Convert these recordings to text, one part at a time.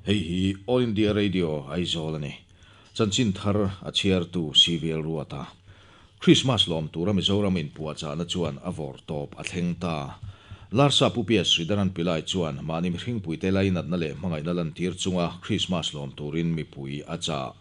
Hei hi All India Radio Aizawl a ni. Chanchin thar a chhiartu CVL Ruata. Krismas lawm tura Mizoram inpuahchahna chuan a vawr tawp a thleng ta. Larsa Pu PS Sridharan Pillai chuan mahni mihringpuite lainatna leh hmangaihna lantir chunga Krismas lawm turin mipui a chah.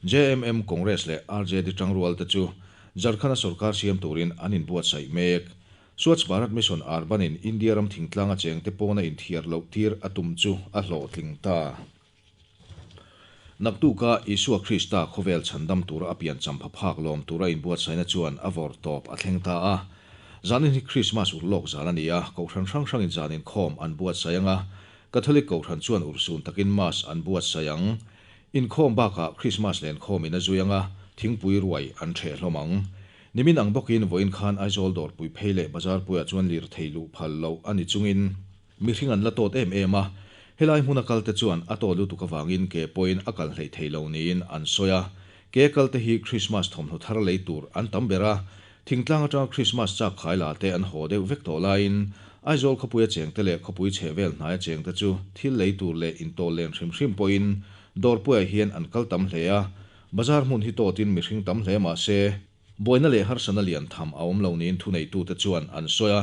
JMM, Congress leh RJD tangrualte chu Jharkhand-a sorkar siam turin an inbuatsaih mek. Swachh Bharat Mission Urban in India ram thingtlanga chengte pawna inthiar loh tir a tum chu a hlawhtling ta. Naktuka Isua Krista khawvel chhandam tura a pian champha phak lawm tura inbuatsaihna chuan a vawr tawp a thleng ta a. Zanin hi Krismas urlawk zan a ni a, kohhran hrang hrangin zan inkhawm an buatsaih ang a, Catholic kohhran chuan urhsun takin Mass an buatsaih ang. Inkhawm bakah Krismas lenkhawmin a zui ang a, thingpui ruai an ṭheh hlawm ang. Nimin ang bawkin vawiin khan Aizawl dawrpui phei leh bazarpuiah chuan lirthei luh phal loh a ni chungin mihring an la tawt em em a, helai hmuna kalte chuan a tawt lutuk avangin ke pawhin a kal hleih thei lo niin an sawi a. Ke kalte hi Krismas thawmhnaw thar lei tur an tam ber a, thingtlang atanga Krismas chak khai la te an haw deuh vek tawh laiin Aizawl khawpuia chengte leh khawpui chhehvel hnaia chengte chu thil lei tur leh intawl len hrim hrim pawhin dawrpuiah hian an kal tam hle a. Bazar hmun hi tawtin mihring tam hle mah se, buaina leh harsana lian tham a awm lo niin thuneitute chuan an sawi a,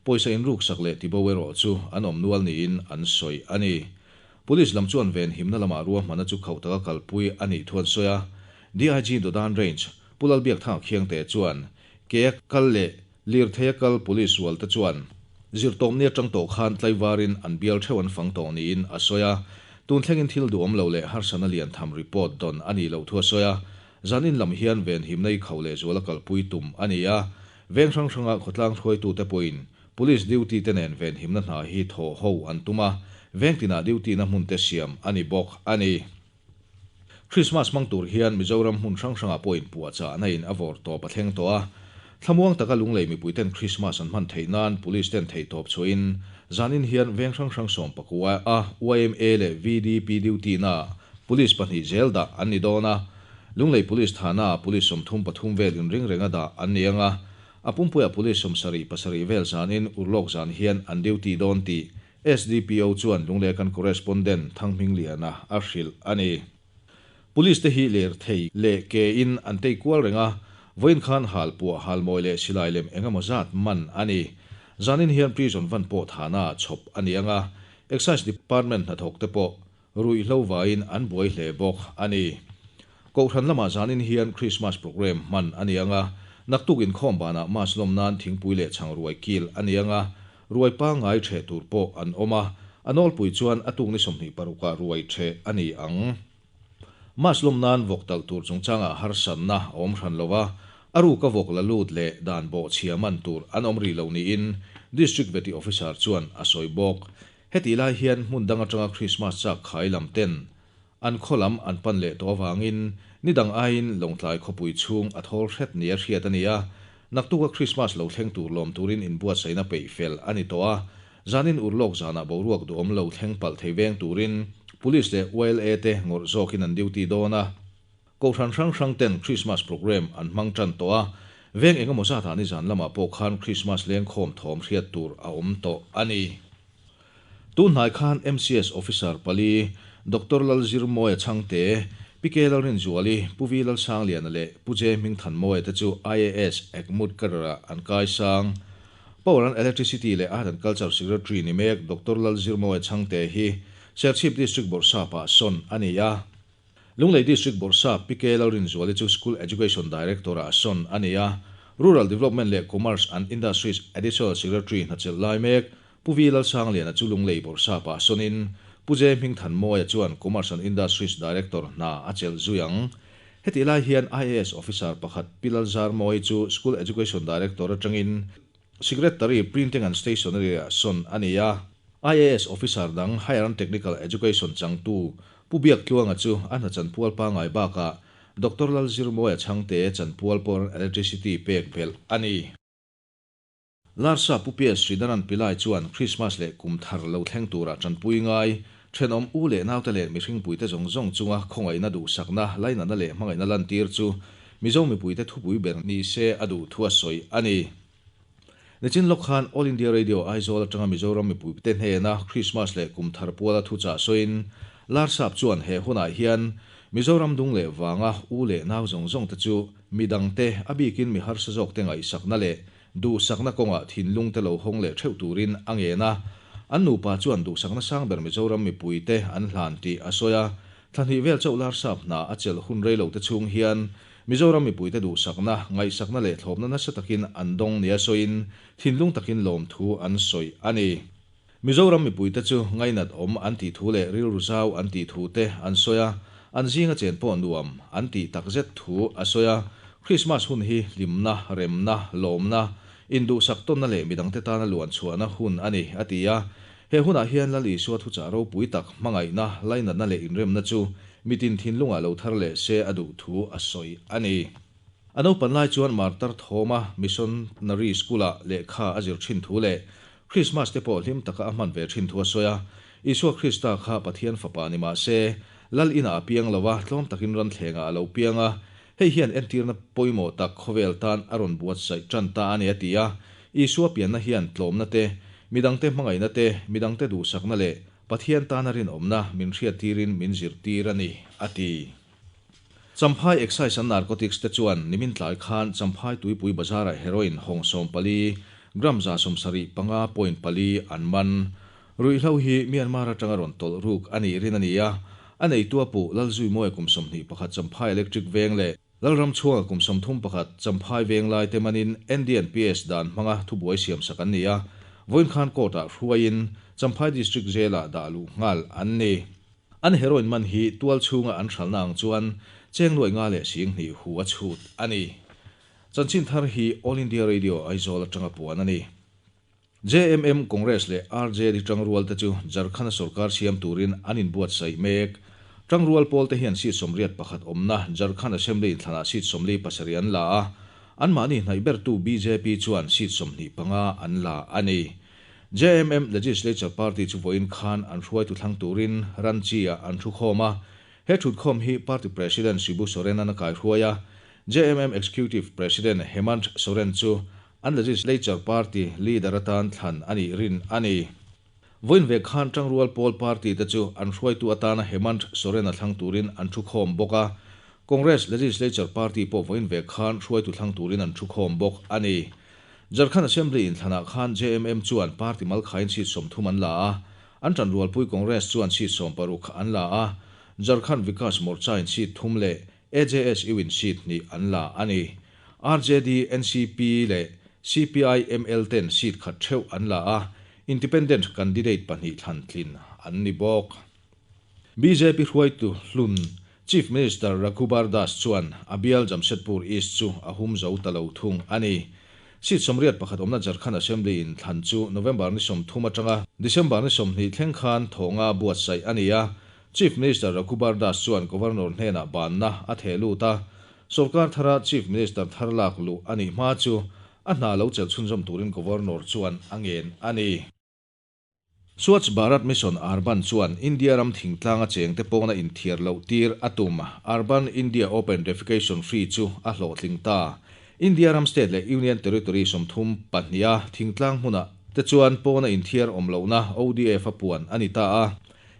pawisa inruksak leh tibo erawh chu an awm nual niin an sawi a ni. Police lam chuan venhimna lamah ruahmanna chu khauh taka kalpui a nih thu an sawi a, DIG Dodan Range, Pu Lalbiakthanga Khiangte chuan ke a kal leh lirthei a kal police rualte chuan zirtawpni atang tawh khan tlaivarin an bial theuh an fang tawh niin a sawi a, tun thlengin thil duhawm lo leh harsana lian tham report dawn a nih loh thu a sawi a, zanin lam hian venhimna i khauh lehzuala kalpui tum a ni a, veng hrang hranga khawtlang hruaitute pawhin police duty te nen venhimna hna hi thawh ho an tum a, veng tinah duty na hmun te siam a ni bawk a ni. Krismas hmang tur hian Mizoram hmun hrang hrangah pawh inpuahchahna in a vawr tawp a thleng tawh a. Thlamuang taka Lunglei mipuiten Krismas an hman theih nan Police ten theihtawp chhuahin zanin hian veng hrang hrang sawmpakua a yma leh VDP duty na Police pahnih zel dah an ni dawn a. Lunglei Police thahna ah Police 33 vel inring renga dah an ni ang a. A pumpuiah Police 77 vel zanin urlawk zan hian an duty dawn tih SDPO chuan Lunglekan Correspondent Thanghmingliana a hrilh a ni. Police te hi lirthei leh ke in an tei kual reng a, vawiin khan hal puah halmawi leh silai lem eng emaw zat man a ni. Zanin hian prison van pawh thana chhawp a ni ang a, Excise Department hnathawk te pawh ruihhlo vaiin an buai hle bawk a ni. Kohhran lamah zanin hian Krismas programme hman a ni ang a, naktuk inkhawm banah Mass lawm nan thingpui leh chhang ruai kil a ni ang a, ruai pangngai ṭheh tur pawh an awm a, a nawlpui chuan a tuk ni 26ah ruai ṭheh a ni ang. Mass lawm nan vawk talh tur chungchangah harsatna a awm hran lo a, a ruka vawk la lut leh dan bawhchhia man tur an awm rih lo niin District Vety Officer chuan a sawi bawk. Hetih lai hian hmun dang atanga Krismas chak khai lam ten An khaw lam an pan leh tawh avangin ni dang aiin Lawngtlai khawpui chhung a thawl hret nia hriat a ni a, naktuka Krismas lo thleng tur lawm turin inbuatsaihna peih fel a ni tawh a, zanin urlawk zanah boruak duhawm lo thleng palh thei veng turin Police leh YLA te ngawrh zawkin an duty dawn a, Kohhran hrang hrang ten Krismas programme an hmang tan tawh a, veng engemaw zatah nizan lamah pawh khan Krismas lengkhawm thawm hriat tur a awm tawh a ni. Tunhnai khan MCS Officer pali, Doctor Lalzirmawia Chhangte, Pi K Lalrinzuali, Pu V Lalsangliana leh Pu J Hmingthanmawia te chu IAS Ekmut cadre-ah an kaisang. Power and Electricity leh Art and Culture Secretary ni mek Doctor Lalzirmawia Chhangte hi Serchhip District Bawrhsapah sawn a ni a. Lunglei District Bawrhsap Pi K Lalrinzuali chu School Education Director-ah sawn a ni a. Rural Development leh Commerce and Industries Additional Secretary hnachelh lai mek Pu V Lalsangliana chu Lunglei Bawrhsapah sawnin Pu J Hmingthanmawia chuan Commerce and Industries Director hna a chelh zui ang. Hetih lai hian IAS Officer pakhat Pi Lalzarmawii chu School Education Director atangin Secretary, Printing and Stationery-ah sawn a ni a. IAS Officer dang Higher and Technical Education changtu Pu Biaktluanga chu a hna chanpual pangngai bakah Doctor Lalzirmawia chhangte chanpual Power and Electricity pek belh a ni. Larsa Pu PS Sridharan Pillai chuan Krismas leh kum thar lo thleng tura tanpui ngai, thenawm u leh naute leh mihringpuite zawng zawng chunga khawngaihna duhsakna, lainatna leh hmangaihna lantir chu Mizo mipuite thupui ber ni se a duh thu a sawi a ni. Nichin lawk khan All India Radio Aizawl atanga Mizoram mipuite hnena Krismas leh kum thar puala thuchah sawiin. Larsap chuan he hunah hian Mizoram dung leh vanga u leh nau zawng zawng te chu midangte, a bikin mi harsa zawkte ngaihsakna leh duhsakna kawngah thinlung te lo hawng leh theuh turin a ngen a. An nupa chuan duhsakna sang ber Mizoram mipuite an hlan tih a sawi a. Thla hnih vel chauh Larsap hna a chelh hun rei lote chhung hian Mizoram mipuite duhsakna, ngaihsakna leh thlawpna nasa takin an dawng nia sawiin thinlung takin lawmthu an sawi a ni. Mizoram mipuite chu ngainat awm an tih thu leh rilru zau an tih thu te an sawi a, an zinga chen pawh nuam an tih takzet thu a sawi a. Krismas hun hi hlimna, remna, lawmna, induhsak tawnna leh midangte tana luan chhuahna hun a ni, a ti a. He hunah hian Lal Isua thuchah ropui tak, hmangaihna, lainatna leh inremna chu mitin thinlungah lo thar leh se a duh thu a sawi a ni. A naupan lai chuan Martar Thawma Missionary School-ah lehkha a zir thin thu leh Krismas te pawh hlim taka a hman ve thin thu a sawi a. Isua Krista kha Pathian fapa ni mah se, Lal inah a piang lo a, tlawm takin ranthlengah a lo piang a. Hei hian entirna pawimawh tak khawvel tan a rawn buatsaih tan ta a ni a ti a. Isua pianna hian tlawmna te, midangte hmangaihna te, midangte duhsakna leh Pathian tana rinawmna min hriattirin min zirtir a ni, a ti. Champhai Excise and Narcotics te chuan nimin tlai khan Champhai Tuipui Bazar-ah heroin hawng 14, gram 75.4 an man. Ruihhlo hi Myanmar atanga rawn tawlh ruk a nih rin a ni a, a neitu a puh Lalzuimawi kum 21 Champhai Electric Veng leh Lalramchhuanga kum 31 Champhai Veng lai te manin NDNPS dan hmanga thubuai siamsak an ni a, vawiin khan court-ah hruaiin Champhai District Jail-ah dah luh nghal an ni. An heroin man hi tual chhunga an hralhna ang chuan cheng nuai nga leh sing hnih hu a chhut a ni. Chanchin thar hi All India Radio Aizawl atanga puan a ni. JMM, Congress leh RJD tangrual te chu Jharkhand-a sorkar siam turin an inbuatsaih mek. Tangrual pawl te hian seat 81 awmna Jharkhand Assembly inthlanah seat 47 an la a, anmahni hnaih bertu bjp chuan seat 25 an la a ni. JMM Legislature Party chu vawiin khan an hruaitu thlang turin Ranchi-ah an thukhawm a. He thutkhawm hi Party President Shibu Soren-an a kaihruai a. JMM Executive President Hemant Soren chu an Legislature Party leader atan thlan a nih rin a ni. Vawiin ve khan Tangrual Pawl Party te chu an hruaitu atana Hemant Soren-a thlang turin an thukhawm bawk a. Congress Legislature Party pawh vawiin ve khan hruaitu thlang turin an thukhawm bawk a ni. Jharkhand Assembly inthlanah khan JMM chuan party mal khain seat 30 an la a, an tanrualpui Congress chuan seat 60 an la a, Jharkhand Vikas Morcha in seat 3 leh AJSU in seat 2 an la a ni. RJD, NCP leh CPI ML ten seat khat theuh an la a, Independent candidate pahnih thlan tlin an ni bawk. BJP hruaitu hlun Chief Minister Raghubar Das chuan a bial Jamshedpur East chu a hum zo ta lo thung a ni. Seat 81 awmna Jharkhand Assembly in thlan chu November ni 30 atanga December ni 20 thleng khan thawnga buatsaih a ni a. Chief Minister Raghubar Das chuan Governor hnenah banna a theh lut a. Sorkar thara Chief Minister thar lak luh a nih hma chu a hna lo chelh chhunzawm turin Governor chuan a ngen a ni. Swachh Bharat Mission Urban chuan India ram thingtlanga chengte pawna inthiar loh tir a tum. Urban India Open Defecation Free chu a hlawhtling ta. India ram state leh Union Territory 32 a thingtlang hmunah te chuan pawna inthiar awm lohna ODF a puan a ni ta a.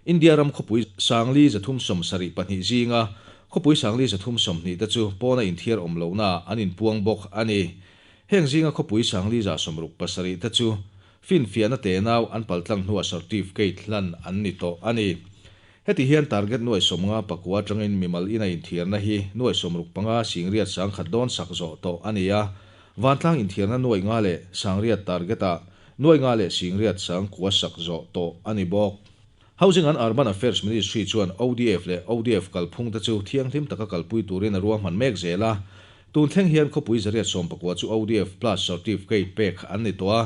India ram khawpui 372 zinga khawpui 320 te chu pawna inthiar awm lohna an inpuang bawk a ni. Heng zinga khawpui 167 te chu fin fiahna te nau an paltlang hnuah certificate hlan an ni tawh a ni. Heti hian target nuai 59 pakua atangin mimal ina inthiarna hi nuai 65 singriat sangkhat dawn sak zawh tawh a ni a. Vantlang inthiarna nuai nga leh sangriat target-ah nuai nga leh singriat sangkua sak zawh tawh a ni bawk. Housing and Urban Affairs Ministry chuan ODF leh ODF kalphung te chu thianghlim taka kalpui turin a ruahman mek zel a. Tun thleng hian khawpui 119 chu ODF plus certificate pek an ni tawh a.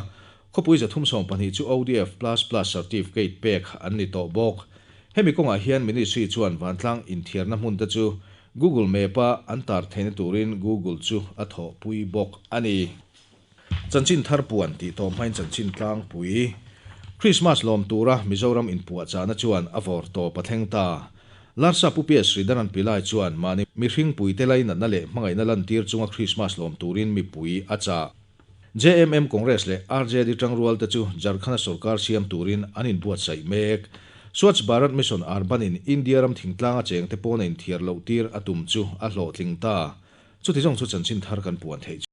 Khawpui 312 chu ODF plus plus certificate pek an ni tawh bawk. Hemi kawngah hian Ministry chuan vantlang inthiarna hmun te chu Google Map-a an tar theihna turin Google chu a thawhpui bawk a ni. Chanchin thar puan tih tawh hmain chanchin tlangpui. Christmas lawm tura Mizoram inpuahchahna chuan a vawr tawp a thleng ta. Larsa Pu PS Sridharan Pillai chuan mahni mihring puite lainatna leh hmangaihna lantir chunga Christmas lawm turin mipui a chah. JMM Congress leh RJD tangrual te chu Jharkhand-a sorkar siam turin an inbuatsaih mek. Swachh Bharat Mission Urban-in India ram thingtlanga chengte pawna inthiar loh tir a tum chu a hlawhtling ta. Chuti zawng chu chanchin thar kan puan theih chu.